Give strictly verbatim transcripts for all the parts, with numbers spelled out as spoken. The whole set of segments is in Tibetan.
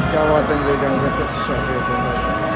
རྒྱལ་བ་བསྟན་འཛིན་རྒྱལ་མཚན་སྐུ་ཚེ་ཞབས་པད་བརྟན་པར་ཤོག།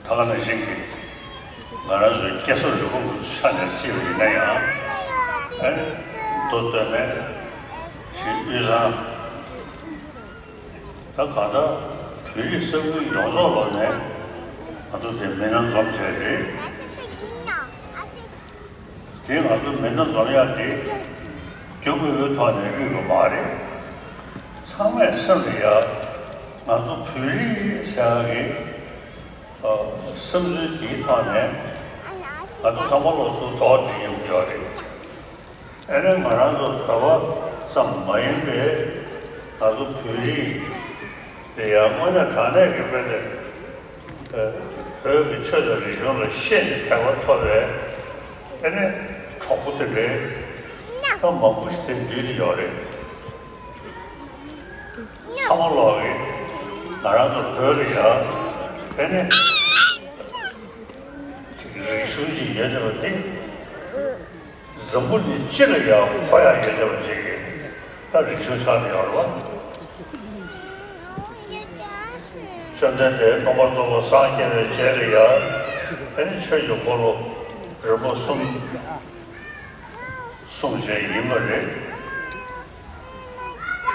ད་ག་ནང་བཞིན་གྱི་ང་རང་ཚོའི་སྐྱེ་ས་རུས་ཁམས་ཀྱི་ཆ་ནས་བརྩིས་པ་ཡིན་ན་ཡང་། ཨ་ནི་མདོ་སྟོད་སྨད་ཞེས་དབུས་གཙང་། ད་གང་ལྟར་བོད་རིགས་ས་ཁུལ་ཡོངས་རྫོགས་ལོག་ནས་ང་ཚོ་དེ་མི་སྣ་འཛོམས་བྱས་རེད། དེ་ང་ཚོ་མི་སྣ་འཛོམས་ཡག་དེ་རྒྱུ་དངོས་པོའི་ཐོག་ནས་དབུས་པ་མ་རེད། ཚང་མས་སེམས་ལ་ཡ་ང་ཚོ་བོད་རིགས་ཟེར་ཡག་གི་སེམས་ཚོར་དེའི་ཐོག་ནས་ང་ཚོ་ཚང་མ་ལོག་ཏུ་དོགས་འདྲི་ཡོང་གི་ཡོད་རེད། ཨ་ནི་ང་རང་ཚོ་བོད་པ་ཙམ་མ་ཡིན་པའི་ང་ཚོ་བོད་རིགས་དེ་ཡང་དངོས་གནས་དྲང་གནས་ཀྱི་དཔེ་དེ་བོད་ཀྱི་ཆོས་དང་རིག་གཞུང་ལ་ཤེས་ནས་ཐེག་པ་ཐོབ་པའི་ཨ་ནི་གྲོགས་པོ་དེ་འདྲའི་ད་མང་པོ་ཞིག་དེ་འདུས་ཏེ་ཡོད་རེད། ཚང་མ་ལོག་གིས་ང་རང་ཚོ་བོད་ལ་ཡ་ཨ་ནི་ཅིག་རིག་གཞུང་ཅིག་ཡོད་བསྡད་པ་དེ། འཛམ་བུ་གླིང་སྤྱི་ལ་ཡང་མཁོ་ཡག་ཡོད་བསྡད་པ་ཅིག་གི་ད་རིག་གཞུང་ཆགས་བསྡད་ཡོད་རེད་བ། བཅོམ་ལྡན་འདས་མངོན་པར་རྫོགས་པར་སངས་རྒྱས་པའི་རྗེས་ལ་ཡང་ཨ་ནི་ཆོས་ཀྱི་འཁོར་ལོ་རིམ་པ་གསུམ་གསུངས་བྱས་ཡིན་པ་རེད།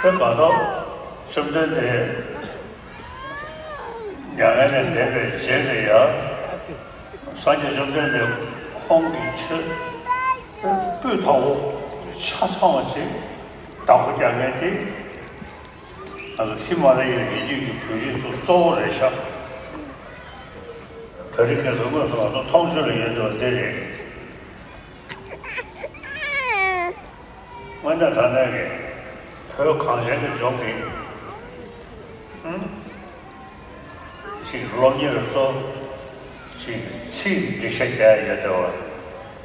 དེ་གང་ལྟར་བཅོམ་ལྡན་འདས་མྱ་ངན་ལས་འདས་པའི་རྗེས་ལ་ཡང་། སངས་རྒྱས་བཅོམ་ལྡན་འདས་ཁོང་གི་ཆོས་སྤུས་དག་པོ་ཆ་ཚང་བ་ཞིག་བདག་པོ་རྒྱག་མཁན་དེ་ང་ཚོ་ཧི་མ་ལ་ཡའི་རི་རྒྱུད་ཀྱི་བོད་རིགས་ཚོ་གཙོ་བོ་རེད་ཤག། དེ་རིང་ཁ་སང་དངོས་སུ་ང་ཚོ་མཐོང་ཆོས་ལ་ཡོད་བསྡད་པ་འདི་རེད། དངོས་གནས་དྲང་གནས་ཀྱི་བོད་གངས་ཅན་གྱི་ལྗོངས་ཀྱི་ཨང་། ཅིག་སློབ་གཉེར་སོགས་ཅིག་ཚིག་འགྲེལ་བཤད་རྒྱག་ཡ་ཡོད་བསྡད་པ།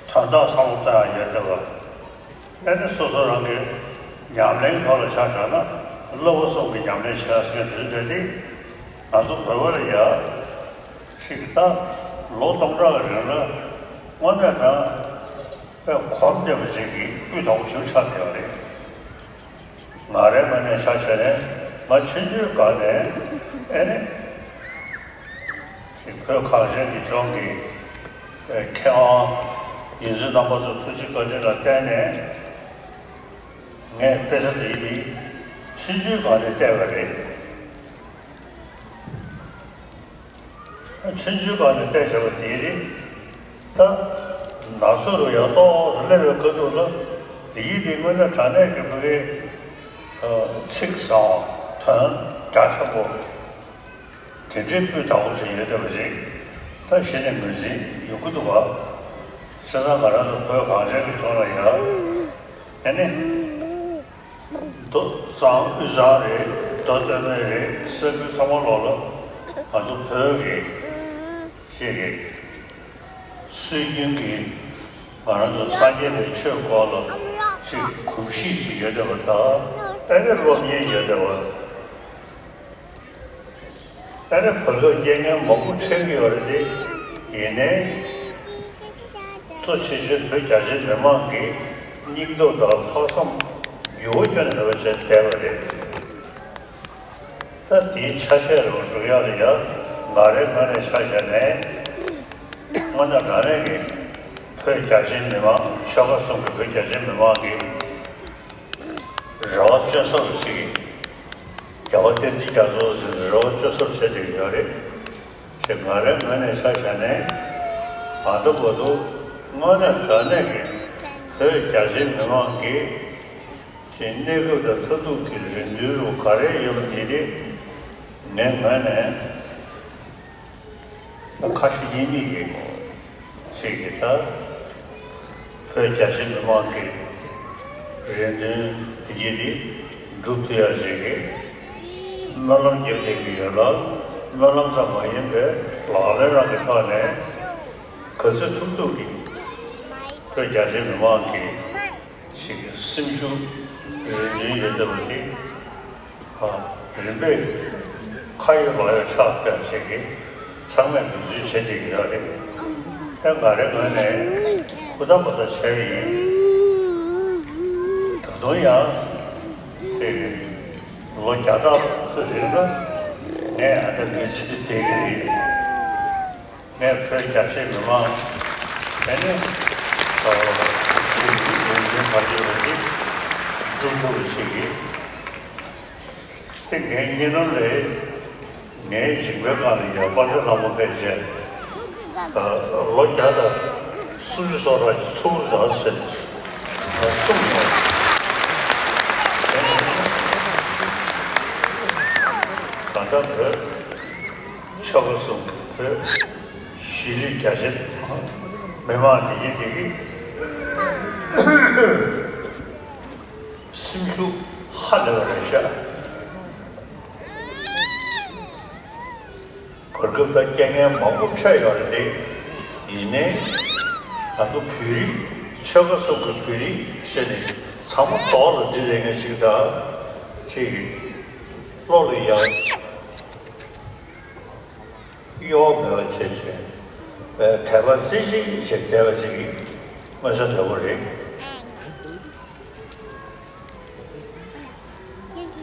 དོན་དག་བསམ་བློ་གཏོང་ཡ་ཡོད་བསྡད་པ། ཨ་ནི་སོ་སོ་རང་གི་ཉམས་ལེན་ཐོག་ལ་ཆ་བཞག་ན་བསླབ་པ་གསུམ་གྱི་ཉམས་ལེན་བྱེད་ཡ་ཟེར་མཁན་དེ་ཚོ་འདྲ་དེ་ང་ཚོ་བོད་པ་ལ་ཡ་ཞིག་ད་ལོ་སྟོང་ཕྲག་གི་རིང་ལ་དངོས་གནས་དྲང་དཔེ་གོམས་བསྡད་པ་ཅིག་གི་སྤུས་དག་པོ་ཞིག་ཆགས་བསྡད་ཡོད་རེད། ང་རའི་ངོས་ནས་ཆ་བཞག་ནས་ང་ཆུང་ཆུང་སྒང་ནས་ཨེ་ནི་ཅིག་བོད་གངས་ཅན་གྱི་ལྗོངས་ཀྱི་མཁས་དབང་ཡོངས་འཛིན་རྣམ་པ་ཚོའི་ཐུགས་རྗེ་བཀའ་དྲིན་ལ་བརྟེན་ནས་ངས་དཔེ་ཆ་འདི་འདི་ཆུང་ཆུང་སྒང་ནས་བལྟས་པ་རེད། ཆུང་ཆུང་སྒང་ནས་བལྟས་བྱས་པ་དེའི་རིང་ད་ན་ཚོད་རུ་ཡང་ཏོག་ཙམ་སླེབས་པའི་ཁ་ཐུག་ལ་དེའི་རིང་དངོས་གནས་དྲང་གནས་ཀྱི་བོད་པའི་ཚིག་བཟང་བ་དོན་རྒྱ་ཆེན་པོ་དེ་འདྲའི་སྤུས་དག་པོ་ཞིག་ཡོད་བསྡད་པ་ཞིག་ད་གཞི་ནས་ངོས་འཛིན་ཡོང་གི་འདུག་བ། བྱས་ཙང་ང་རང་ཚོ་བོད་གངས་ཅན་གྱི་ལྗོངས་ལ་ཡང་ཨེ་ནི། མདོ་གཙང་དབུས་གཙང་རེད། མདོ་སྟོད་སྨད་རེད། ས་ཁུལ་ཚང་མ་ལོག་ལ་ང་ཚོ་བོད་ཀྱི་ཞིག་གི་སྲོལ་རྒྱུན་གྱི་ང་རང་ཚོ་སངས་རྒྱས་པའི་ཆོས་སྐོར་ལ་ཅིག་གོམས་གཤིས་ཤིག་ཡོད་བསྡད་པ་དང་། ཨ་ནི་སློབ་གཉེར་ཡོད་བསྡད་པ། ཨ་ནི་བོད་སྐད་སྐྱེ་མཁན་མང་པོ་འཕྲད་ཀྱི་ཡོད་རེད་དེ། ཡིན་ནའི་གཙོ་ཆེ་ཤོས་བོད་རྒྱ་ཆེའི་མི་མང་གི་སྙིང་སྟོབས་དང་ལྷག་བསམ་འགྱུར་བ་ཁྱོན་ནས་མེད་པ་བྱས་བསྡད་པ་རེད། ད་དེའི་ཆ་ཤས་རུ་འགྲོ་ཡག་ལ་ཡ་ང་རའི་ངོས་ནས་ཆ་བཞག་ནས་དངོས་གནས་དྲང་གནས་ཀྱི་ བོད་རྒྱ་ཆེའི་མི་མང་ཆོལ་ཁ་གསུམ་གྱི་བོད་རྒྱ་ཆེའི་མི་མང་གིས་རེ་བ་བཅོལ་ས་རུ་ཞིག་རྒྱལ་བ་བསྟན་འཛིན་རྒྱ་མཚོ་ཟེར་ནས་རེ་བ་བཅོལ་ས་རུ་བྱས་བསྡད་ཡོད་རེད། ཞེས་ང་རའི་ངོས་ནས་ཆ་བཞག་ནས་ང་ཚོ་བར་དུ་དངོས་གནས་དྲང་གནས་ཀྱི་བོད་རྒྱ་ཆེའི་མི་མང་གིས་ཞེས་གནས་སྐབས་དང་མཐར་ཐུག་གི་རེ་འདུན་རུ་ག་རེ་ཡོད་པ་དེ་ནི་ངའི་ངོས་ནས། ཁ་ཞེ་གཉིས་མེད་ཀྱི་ཞིག་གིས་ད་བོད་རྒྱ་ཆེ་མི་མང་གི་རེ་འདུན་དེ་གྱིས་དེ་འགྲུབ་ཐུབ་ཡ་ཞིག་གི་སྨོན་ལམ་རྒྱབ་བསྡད་ཀྱི་ཡོད་ལ། སྨོན་ལམ་ཙམ་མ་ཡིན་པའི་ལག་ལེན་རང་གི་ཐོག་ནས་ག་ཚོད་ཐུབ་ཐུབ་ཀྱིས་བོད་རྒྱ་ཆེ་མི་མང་གི་ཞིག་གི་སེམས་ཤུགས་རེ་འདུན་ཡོད་བསྡད་པ་དེ། རིམ་པས་ཁ་ཡོད་ལག་ཡོད་ཆགས་ཐུབ་ཡ་ཞིག་གིས་ཚང་མས་འབད་བརྩོན་བྱེད་བསྡད་ཀྱི་ཡོད་རེད། ཨེ་ང་རའི་ངོས་ནས་ཧུར་ཐག་ཧུར་ཐག་བྱས་ཡིན། ད་དུང་ཡང་དེ་ལོ་བརྒྱ་ཕྲག་ཙམ་རིང་ལ་ངས་ཨ་ནི་འབད་བརྩོན་དེ་བསྡད་ཀྱི་རེད། ངས་བོད་རྒྱ་ཆེའི་མི་མང་ཨ་ནི་ཨ་ཞིག་གི་འབད་བརྩོན་བར་ཆད་ཡོད་པ་དེ་འགྲུབ་ཐུབ་པ་ཞིག་གིས། དེ་ངའི་སྙིང་ནང་ལས་ངའི་མཇིང་པའི་སྒང་ལ་ཡང་དཔལ་ལྡན་ལྷ་མོ་ཕལ་ཆེར་ལོ་བརྒྱ་དང་སུམ་ཅུ་སོ་ཕྲག་གི་ཚུར་ལ་ཟེར་གསུངས་ཡོད། གང་ལྟར་བོད་ཆོལ་ཁ་གསུམ་བོད་གཞིས་ལུས་རྒྱ་ཆེ་མི་མང་དེ་གི་དེ་གི་སེམས་ཤུགས་ཧ་ལས་པ་རེད་ཤག་བར་སྐབས་ད་རྐྱེན་ངན་མང་པོ་འཕྲད་ཡོད་རེད་དེ། ཡིན་ནའི་ང་ཚོ་བོད་རིགས་ཆོལ་ཁ་གསུམ་གྱི་བོད་རིགས་ཟེར་ནས་ཚང་མ་རྡོག་ལ་སྒྲིལ་ལས་མཁན་ཞིག་དང་ཅིག་བློ་ལ་ཡང་གཡོ་བ་མེད་པ་བྱས་བྱས་དད་པ་རྩེ་གཅིག་བྱས་བསྡད་པ་ཅིག་མངོན་གསལ་དོད་པོ་རེད།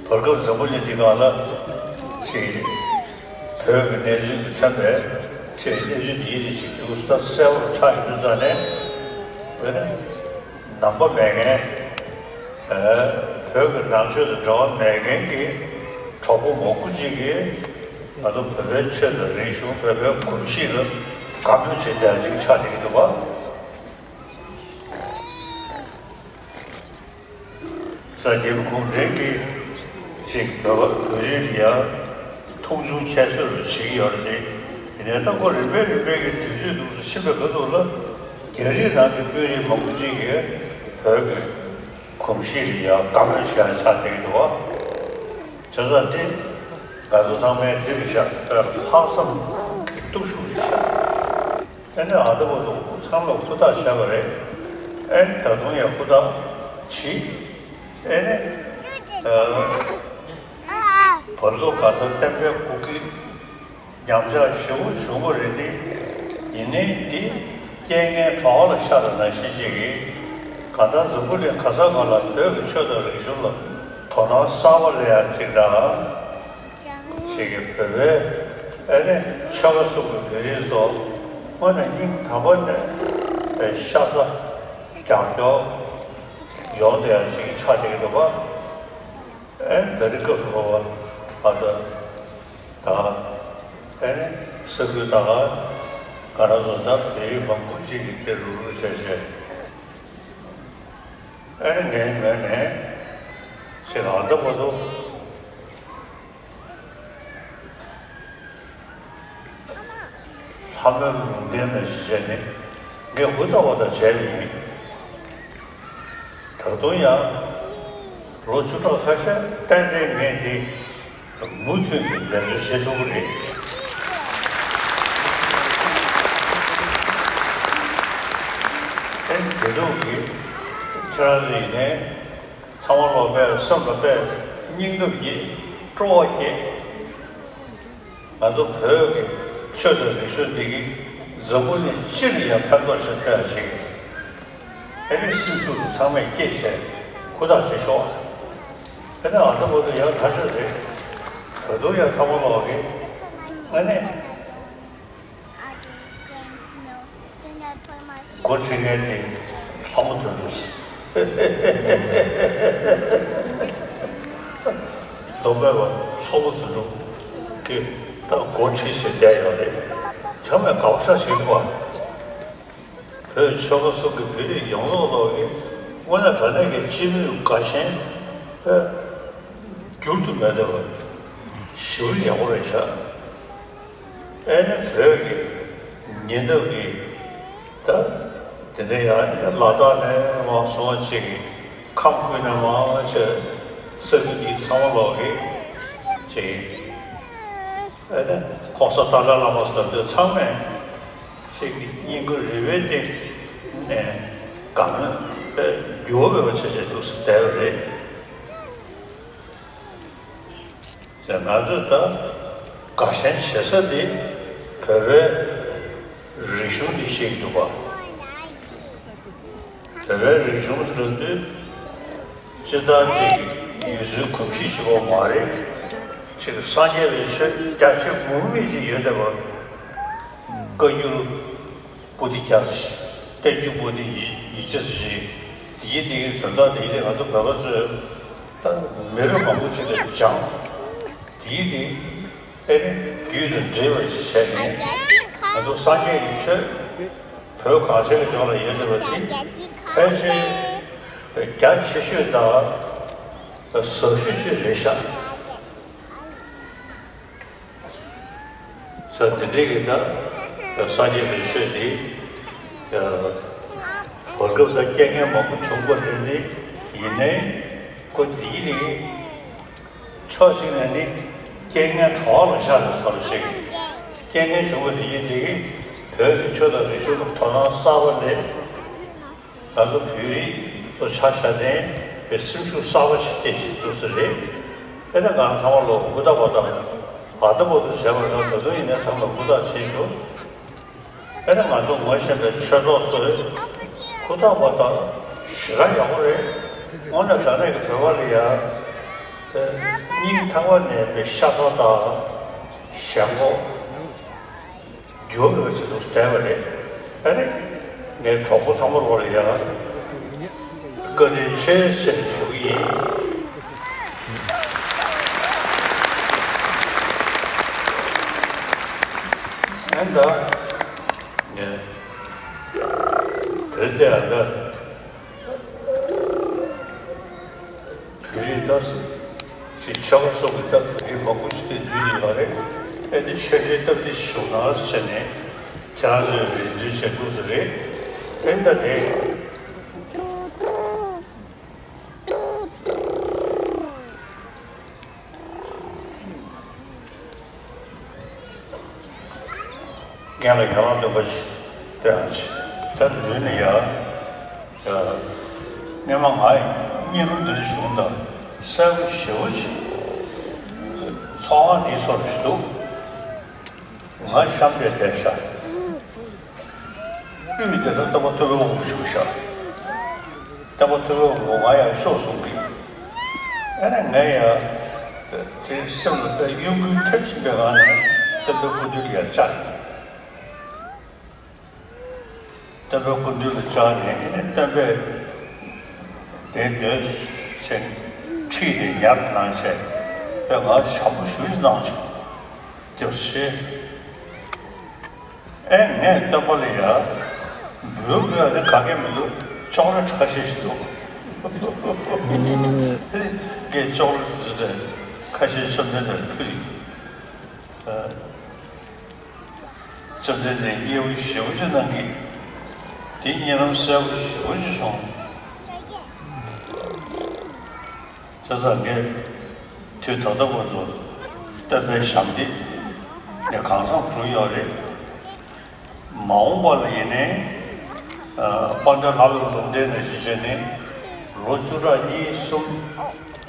བར་སྐབས་འཛམ་བུ་གླིང་འདི་སྒང་ལ་ཅིག་བོད་ཀྱི་གནས་ཚུལ་གྱིས་མཚོན་པའི་ཅིག་གནས་ཚུལ་འདིའི་རིགས་ཅིག་ཏུ་ད་གསལ་པོར་ཆགས་ཡོད་དུས་ཙང་ནས་འོན་ཏེ་ནང་པ་མེད་མཁན་བོད་ཀྱི་ནང་ཆོས་དང་འབྲེལ་བ་མེད་མཁན་གྱི་གྲོགས་པོ་མང་པོ་ཅིག་གིས་ང་ཚོ་བོད་པའི་ཆོས་དང་རིག་གཞུང་བོད་པའི་གོམས་གཤིས་ལ་དགའ་མོས་བྱེད་བསྡད་ཅིག་ཆགས་བསྡད་ཀྱི་འདུག་པ། ས་རྒྱལ་པོ་གུང་བྲན་གྱིས་ཅིག་བོད་པ་བོད་རིགས་ལ་ཡང་མཐོང་ཆུང་ཁྱད་གསོད་རུ་བྱེད་ཀྱི་ཡོད་རེད་དེ། ཡིན་ནའི་ད་ཁོ་རིམ་པས་རིམ་པས་ཀྱི་དུས་ཚོད་འདུག་སེ་ཕྱིན་པའི་ཁ་ཐུག་ལ་རྒྱ་རིགས་ནང་གི་དཔོན་རིགས་མང་པོ་ཅིག་གིས་བོད་ཀྱི་གོམས་གཤིས་ལ་ཡང་དགའ་མོས་བྱེད་ཡ་ཆགས་བསྡད་ཀྱི་འདུག་བ། བྱས་ཙང་དེ་ང་ཚོ་ཚང་མས་འདི་རིགས་ཤག་ལྷག་བསམ་གྱི་སྟོབས་ཤུགས་རེད་ཤག་ཨེ་ནས་ཨ་ད་བར་དུ་ཚང་མས་ཧུར་ཐག་བྱས་པ་རེད། ཨེ་ནས་ད་དུང་ཡང་ཧུར་ཐག་བྱེད། ཨེ་ནས་ཨ་བར་དུ་ག་ད་བསྟན་པའི་སྐུ་སྒེར་ཉམས་ཆག་ཞེ་པོ་བྱུང་བ་རེད་དེ། ཡིན་ནའི་འདི་རྐྱེན་ངན་གྲོགས་ལ་ཤར་བ་ནང་བཞིན་ཅིག་གིས་གང་ལྟར་འཛམ་བུ་གླིང་ག་ས་ག་ལ་བོད་ཀྱི་ཆོས་དང་རིག་གཞུང་ལ་དོ་སྣང་གསར་པ་སླེབས་ཡག་ཅིག་དང་། ཅིག་གིས་བོད་པའི་ཨེ་ནས་ཆོལ་ཁ་གསུམ་གྱི་བོད་རིགས་ཚོ་དངོས་གནས་སྙིང་ཐག་པ་ནས་ཤ་ཚ་རྒྱབ་སྐྱོར་ཡོང་བསྡད་ཡག་ཅིག་ཆགས་བསྡད་ཀྱི་འདུག་པ། ཨེ་ནས་ད་རེས་སྐབས་སུ་བབས་པ་ཨ་ད་ད་ཨེ་ནས་ས་ཁུལ་ད་ག་ང་རང་ཚོ་ད་བོད་རིགས་མང་པོ་ཅིག་གིས་དེ་རུབ་རུབ་བྱས་བྱས། ཨེ་ནས་ངའི་ངོས་ནས་ཅིག་ཨ་ད་བར་དུ་ལྷ་མོའི་ལུང་བསྟན་ནས་བྱས་ནས་ངས་ཧུར་ཐག་པ་དང་བྱས་པ་ཡིན། ད་དུང་ཡང་ལོ་བཅུ་ཕྲག་ཁ་ཤས་ཏན་ཏན་ངས་འདི་མུ་མཐུད་ནས་འབད་རྩོལ་བྱེད་ཐུབ་ཀྱི་རེད། ཨེ་དེ་འདུག་གི་ཁྱེད་རང་ཚོ་ཡིན་ནའི་ཚང་མ་ལོག་པའི་སེམས་ལ་དཔེ་སྙིང་སྟོབས་ཀྱིས་སྤྲོ་བ་སྐྱེད། ང་ཚོ་བོད་ཀྱི་ཆོས་དང་རིག་གཞུང་འདི་གིས་འཛམ་བུ་གླིང་སྤྱི་ལ་ཡང་ཕན་ཐོགས་ཤིག་ཐོན་ཡག་ཞིག་ཨ་ནི་སེམས་ཤུགས་ཚང་མས་བསྐྱེད་བྱས་ཧུར་ཐག་བྱེད་ཤོག་ཨ་ནི་ཨ་ད་བར་དུ་ཡག་ཐག་ཆོད་རེད། ད་དུང་ཡང་ཚང་མ་ལོག་གི་ཨ་ནི། འགོ་ཁྲིད་མཁན་དེ་ལྷ་མོ་དོན་གྲུབ། མདོ་སྨད་པ་ཚོགས་པ་དོན་གྲུབ་ཀྱིས་ད་འགོ་ཁྲིད་བྱས་བསྡད་ཡོད་རེད། ཚང་མས་དགའ་པོ་ཞེ་དྲག་འདུག་བ། བོད་ཆོལ་ཁ་གསུམ་གྱི་བོད་རིགས་ཡོངས་རྫོགས་ལོག་གིས་དངོས་གནས་དྲང་གནས་ཀྱི་སྤྱི་མོས་དགའ་ཞེན་དཔེ་འགྱུར་དུ་མེད་བསྡད་པ་ཞེ་པོ་ཡག་པོ་རེད་ཤག་ཨེ་ནི་བོད་ཀྱི་ཉེ་འདབས་ཀྱི་ད་དེ་འདྲ་ཡང་ལ་དྭགས་ནས་མར་སོང་བ་ཅིག་གིས་ཁམས་ཁུལ་ནས་མར་ཅིག་ས་ཁུལ་འདི་ཚང་མ་ལོག་གིས་ཅིག་ཨེ་ནི་༸གོང་ས་ཏཱ་ལའི་བླ་མ་ཟེར་དུས་ཚང་མས་ཅིག་གི་སྙིང་ཁུ་རུས་པའི་གཏིང་ནས་དགའ་མོས་དཔེ་འགྱུར་བ་མེད་པ་བྱས་བྱས་འདུག་སེ་བསྡད་པ་རེད། ཟེར། ང་ཚོས་ད་དགའ་ཞེན་བྱེད་ས་དེ་བོད་པའི་རིག་གཞུང་འདི་ཤེས་ཀྱི་འདུག་པ། བོད་པའི་རིག་གཞུང་ཟེར་དུས་སྤྱིར་བཏང་གི་ཡུལ་སྲོལ་གོམས་གཤིས་གཅིག་པོ་མ་རེད། ཅིག་སངས་རྒྱས་པའི་ཆོས་རྒྱ་ཆེ་མུ་མེད་ཅིག་ཡོད་བསྡད་པ། བཀའ་འགྱུར་པོ་ཏི་བརྒྱ་ཙམ་ཞིག་བསྟན་འགྱུར་པོ་ཏི་ཉིས་ཉིས་བརྒྱ་ཙམ་ཞིག་དེའི་སྟེང་དོན་དག་དེའི་སྟེང་ང་ཚོ་བོད་པ་ཚོས་ད་མི་རབས་མང་པོ་ཅིག་ལ་སྦྱངས། དེའི་སྟེང་ཨེ་ནི་རྒྱུད་དང་འདྲེས་པ་ཞིག་བྱས་ནས་ང་ཚོ་སངས་རྒྱས་ཀྱི་ཆོས་བོད་གངས་ཅན་གྱི་ལྗོངས་ལ་ཡོད་བསྡད་པ་དེ་ཕལ་ཆེར་རྒྱ་ཆེ་ཤོས་དང་ཟབ་ཤོས་ཅིག་རེད་ཤག་ས་དེ་འདྲའི་གི་ད་སངས་རྒྱས་པའི་ཆོས་འདི་བར་སྐབས་ད་རྐྱེན་ངན་མང་པོ་བྱུང་བ་རེད་ནི་ཡིན་ནའི་ཁོ་དེ་ཡིན་ནི་ཕྱོགས་གཅིག་ནས་ནི་རྐྱེན་ངན་གྲོགས་ལ་ཤར་བའི་བཟོ་འདྲ་ཞིག་རྐྱེན་ངན་བྱུང་བ་དེ་ཡིན་དེ་བོད་ཀྱི་ཆོས་དང་རིག་གཞུང་ལ་དོ་སྣང་གསར་པ་ལས། ང་ཚོ་བོད་རིགས་ཚོ་ཆ་བཞག་ནས་པའི་སེམས་ཤུགས་གསར་པ་ཞིག་སྐྱེས་ཤིག་འདུག་ས་རེད། དཔེར་ན་ང་རང་ཚང་མ་ལོ་ཧུར་ཐག་པ་དང་བར་ཐག་པ་དུ་བྱས་པ་དང་ད་དུང་ཡིན་ནའི་ཚང་མ་ཧུར་ཐག་བྱེད་ཤོག་དཔེར་ན་ང་ཚོ་ངོ་ཤེས་པའི་ཆོས་གྲོགས་ཚོས་ཧུར་ཐག་པ་དང་ཞེ་དྲག་ཡག་པོ་རེད། དངོས་གནས་དྲང་གནས་ཀྱི་བོད་པ་ལ་ཡ་སྙིང་ཐག་པ་ནས་པའི་ཤ་ཚ་དང་ཞེན་ཁོག་འགྱུར་བ་ཅིག་ཏུ་བསྡད་པ་རེད། ཨ་ནི་ངའི་གྲོགས་པོ་ཚང་མ་ལོག་ལ་ཡ་བཀའ་དྲིན་ཆེ་ཟེར་ཞུ་གི་ཡིན། ཨ་ནི་ད་ངས་བོད་དེ་ཨ་ད། བོད་རིགས་ད་སེ་ཅིག་ཆོལ་ཁ་སོགས་ཀྱི་ད་བོད་རིགས་མང་པོ་ཞིག་དེ་འདུས་ཡོད་པ་རེད། ཨེ་འདི་ཆོས་འབྲེལ་སྟབས་བདེ་ཞིག་བྱུང་ན་ཟེར་ནས་ཁྱེད་རང་ཚོས་རེ་འདུན་བྱེད་འདུག་ཟེར་རེད། ཨེ་ད་དེ། རྒན་ལགས་ཡར་ལངས་སྟོན་པ་ཞིག་སྟོན་ཡང་ཞིག་ད་ལུས་ནས་ཡར། སྔོན་མ་ང་ཡི་གཉིད་ལམ་འདི་ནས་བྱུང་དང་གསལ་པོ་ཞེ་པོ་ཅིག་ཚོར་བ་འདི་ཚོར་ཞིག་འདུག་ང་གཤམ་དེར་བསྡད་ཤག་དབུས་དེ་ལ་སྟོན་པ་ཐུབ་པའི་དབང་པོ་བཞུགས་ཤག་སྟོན་པ་ཐུབ་པའི་དབང་པོ་ང་ཡར་ཤོག་གསུང་གི་ཨ་ནི་ངས་ཡར་དེ་སེམས་ལ་དཔེ་གཡོ་འགུལ་ཐེབས་བཞིན་པའི་ངང་ནས་སྟོན་པའི་སྐུ་མདུན་ལ་ཡར་བཅར། སྟོན་པའི་སྐུ་མདུན་ལ་བཅར་ནས་ཨ་ནི་སྟོན་པས་དེ་འདོན་བྱས་ཁྲིད་དེ་ཉར་གནང་བྱས་དཔེ་ང་བྱམས་པོ་ཞེ་པོ་ཅིག་གནང་བྱུང་། སྐྱབས་རྗེ། ཨེ་ངས་སྟོན་པ་ལ་ཡ། འབུལ་དགོས་ཡ་དེ་ག་གེ་མི་འདུག་ཅོག་ལེ་ཁ་ཤས་ཤིག་འདུག་ངས་ཅོག་ལེ་དེ་ཁ་ཤས་བཅོམ་ལྡན་འདས་ལ་ཕུལ། བཅོམ་ལྡན་འདས་མཉེས་པོ་ཞེ་པོ་ཅིག་གནང་གི་དེ་གཉིད་ལམ་གསལ་པོ་ཞེ་པོ་ཅིག་བྱུང་། བྱས་ཙང་ངས་དུས་ད་ལྟ་བར་དུ་སྟོན་པའི་ཞབས་འདེགས་ངས་གང་འཚམ་བསྒྲུབས་ཡོད་རེད། མ་འོངས་པ་ལ་ཡིན་ནའི་དཔལ་ལྡན་ལྷ་བླ་ལུང་བསྟན་ནས་ཞེས་བྱས་ནས་ལོ་བཅུ་ཕྲག་གཉིས་གསུམ་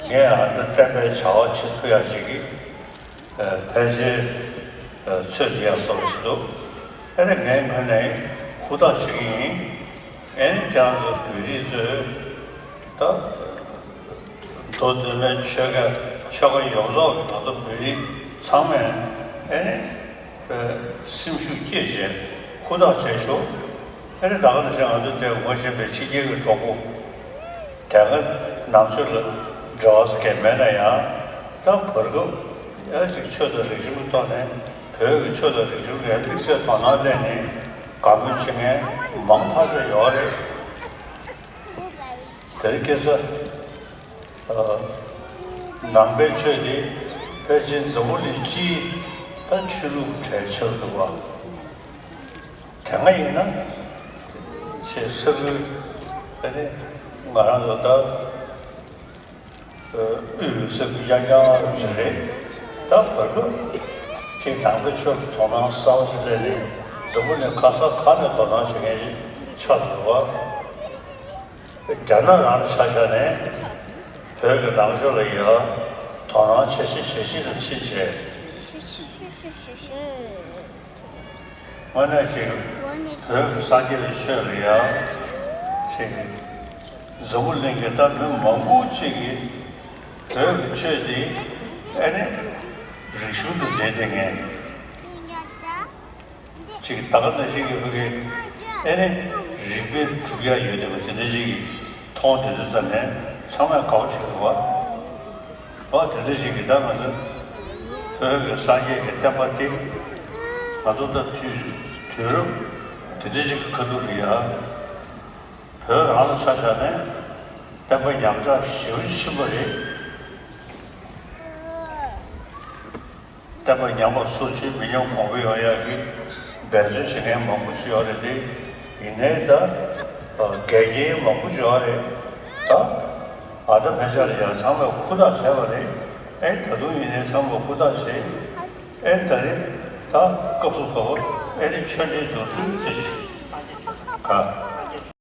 ངས་ཨ་ནི་བསྟན་པའི་བྱ་བ་བྱེད་ཐུབ་ཡག་ཅིག་གི་ཕལ་ཆེར་ཚོད་རྒྱག་ཐུབ་ཀྱི་འདུག་ཨ་ནི་ངའི་ངོས་ནས་ཧུར་ཐག་བྱེད་ཀྱི་ཡིན། ཨ་ནི་ཁྱེད་རང་ཚོ་བོད་རིགས་ཚོས་ད། མདོ་སྟོད་སྨད་ཆོལ་ཁ་ཆོལ་ཁ་ཡོངས་རྫོགས་ཀྱི་ང་ཚོ་བོད་རིགས་ཚང་མས་ཨེ་ནི་སེམས་ཤུགས་བསྐྱེད་བྱས་ཧུར་ཐག་བྱས་ཤོག་ཨ་ནི་ད་ག་ནང་བཞིན་ང་ཚོ་དེ་ངོ་ཤེས་པའི་ཕྱི་རྒྱལ་གྱི་གྲོགས་པོ་དེ་སྔ་ནང་ཆོས་ལ་འབྲེལ་བ་ཟེར་མཁན་མེད་ན་ཡང་། ད་བར་སྐབས་ཨེ་ཅིག་ཆོས་དང་རིག་གཞུང་གི་ཐོག་ནས་བོད་ཀྱི་ཆོས་དང་རིག་གཞུང་ལ་དམིགས་བསལ་དོ་སྣང་སླེབས་ནས་དགའ་མོས་བྱེད་མཁན་མང་ཐག་ཆོད་ཡོད་རེད། དེ་རིང་ཁ་སང་ཨ་ནང་པའི་ཆོས་དེ་ཕལ་ཆེར་འཛམ་བུ་གླིང་སྤྱིའི་ད་ཆོས་ལུགས་གྲས་ཆགས་འདུག་པ། དེ་སྔ་ཡིན་ན་ཆེས་ས་ཁུལ་ཨ་ནི་ང་རང་ཚོ་ད་དབུས་ས་ཁུལ་རྐྱང་རྐྱང་ཞིག་རེད། ད་བར་སྐབས་ཅིག་ནང་པའི་ཆོས་ལ་དོ་སྣང་གསར་པ་ཞིག་སླེབས་ནས་འཛམ་བུ་གླིང་ག་ས་ག་ནས་དོ་སྣང་བྱེད་མཁན་ཞིག་ཆགས་འདུག་པ། རྒྱ་ནག་རང་ཆ་བཞག་ནས་བོད་ཀྱི་ནང་ཆོས་ལ་ཡང་དོ་སྣང་ཆེ་ཆེ་ཇེ་ཆེ་རུ་ཕྱིན་བྱས། དངོས་གནས་ཅིག་བོད་ཀྱི་སངས་རྒྱས་པའི་ཆོས་ལ་ཡང་ཅིག་འཛམ་བུ་གླིང་གི་ད་མི་མང་པོ་ཅིག་གིས་བོད་ཀྱི་ཆོས་འདི་ཨ་ནི་རིག་གཞུང་དུ་འདྲེས་བསྡད་མཁན། ཅིག་ད་ག་ནང་བཞིན་གྱི་བོད་ཀྱི་ཨེ་ནི་རིག་པའི་གྲུབ་ཡ་ཡོད་བསྡད་པ་དེ་འདྲ་ཅིག་མཐོང་དེ་དུས་ཙམ་ནས་ཚང་མས་དགའ་པོ་བྱེད་དགོས་པ། འོ་དེ་འདྲ་ཅིག་གིས་ད་ང་ཚོ་བོད་ཀྱི་སངས་རྒྱས་ཀྱི་བསྟན་པ་དེ་ང་ཚོ་ད་དུས་དུས་རབས་དེ་འདྲ་ཅིག་གི་ཁ་ཐུག་ལ་ཡ་བོད་རང་ལ་ཆ་བཞག་ནས་བསྟན་པ་ཉམས་ཆག་ཞེ་པོ་ཕྱིན་པ་རེད། བསྟན་པ་ཉམས་པ་སོར་ཆུད་མི་ཉམས་གོང་འཕེལ་ཡོང་ཡག་གི་འབད་བརྩོན་བྱེད་མཁན་མང་པོ་ཅིག་ཡོད་རེད་དེ། ཡིན་ནའི་ད་འགལ་རྐྱེན་མང་པོ་ཅིག་ཡོད་རེད་ད། ཨ་ད་ཕན་ཆད་ལ་ཡང་ཚང་མས་ཧུར་ཐག་བྱས་པ་རེད། ཨེ་ད་དུང་ཡིན་ནའི་ཚང་མས་ཧུར་ཐག་བྱས། ཨེ་ད་རེས་ད་སྐབས་སུ་བབ་པ་ཨེ་ནི་ཆོས་འབྲེལ་མདོར་བསྡུས་དེ་ཞིག་ག